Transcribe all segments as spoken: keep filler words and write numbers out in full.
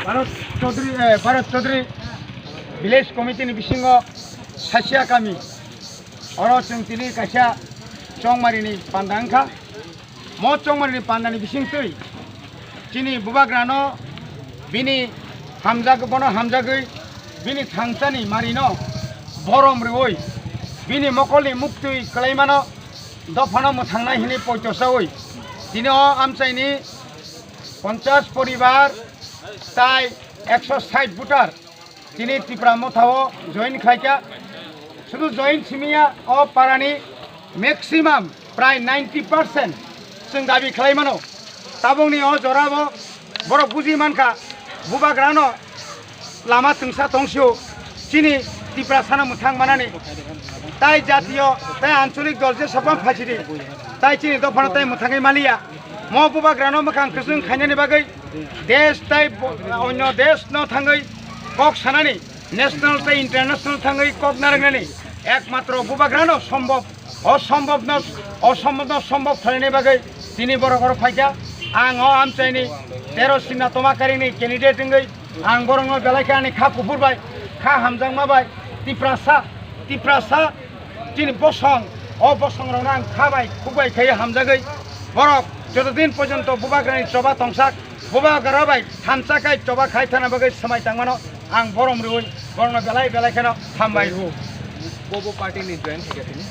Bharat Chaudhary, eh, Bharat Chaudhary Village Committee ni bisingo Sasia kami, oro chwng tini kaisa chongmari ni panda wngkha. Mo chongmari ni panda ni bising twi chini bubagrano bini hamjak, bono hamjagwi bini thangsani marino borom rwui bini mokolni muktwi kwlaimano dophano mwthangnai hwnwi poito chaui tini o amchaini ponchas poribar tai ekso sait voter tini Tipra Motha o join khlaikha. Sudu join simiya o parani maximum prai ninety percent chwng dabi khlai mano. Tabukni o jorabo borok buji mankha, bubagrano lama twngsa tongsio chini Tiprasano mwthang manani. Tai jatiyo, tai ancholik dol je sopan phachidi, tai chini dophano tai mwthangwi maliya. Mo bubagrano mwkhang kwchwng khainani bagwi desh tai bo-, onyo desh no thangwi kok sanani, national tai international thangwi kok narwknani ekmatro bubagrano sombhob. O sombobno, o sombobno sombob khlainani bagwi tini borok oro phaikha. Ang o amchaini tero Sinna Tomakarini candidate wngwi ang borokno belai khe ani kha kuphur bai, kha hamjakma bai, Tiprasa, Tiprasa chini bosong, o bosongrokno ang kha bai, khuk bai khaiwi hamjagwi borok joto din porjonto bubagrani choba tongsak, bubagra bai thansa khai choba khai thana bagwi swmai tangmano ang borom rwui borokno belai belai kheno hambai rwo. Bobo party ni join khaikha tini.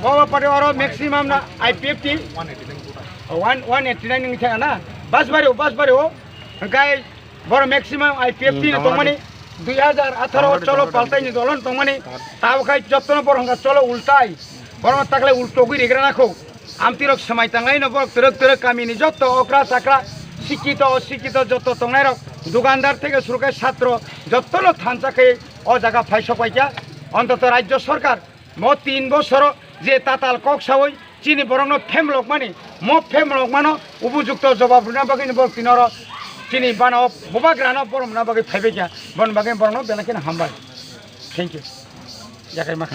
Bobo party oro maximum na I P F T. One eighty nine voter. One, one eighty nine wngwi thangkha na? Basbari o, Basbari o. Hwnkhe boro maximum I P F T ni tongmani, dui hajar atharo cholo paltai ni dolon tongmani. Tabo khai jottono boro hwnkha cholo ultai. Borokno takle ultogwi rigrana kho. Amtirok swmai tanglaino borok twrwk twrwk kamini jotto okra chakra, sikito osikito jotto tongnairok, dukandar theke suru khe satro jottono thansa khe o jaga phai sok paikha. Ontoto rajyo sorkar mo tin bosoro je tatal kok saui chini borokno phemlokmani, mo phemlokmano upojukto jobab rwna bagwi borok tini oro chini bana o bubagrano borom rwna bagwi phaibaikha. Boni bagwi borokno belai kheno hambai. Thank you. Yakhai ma.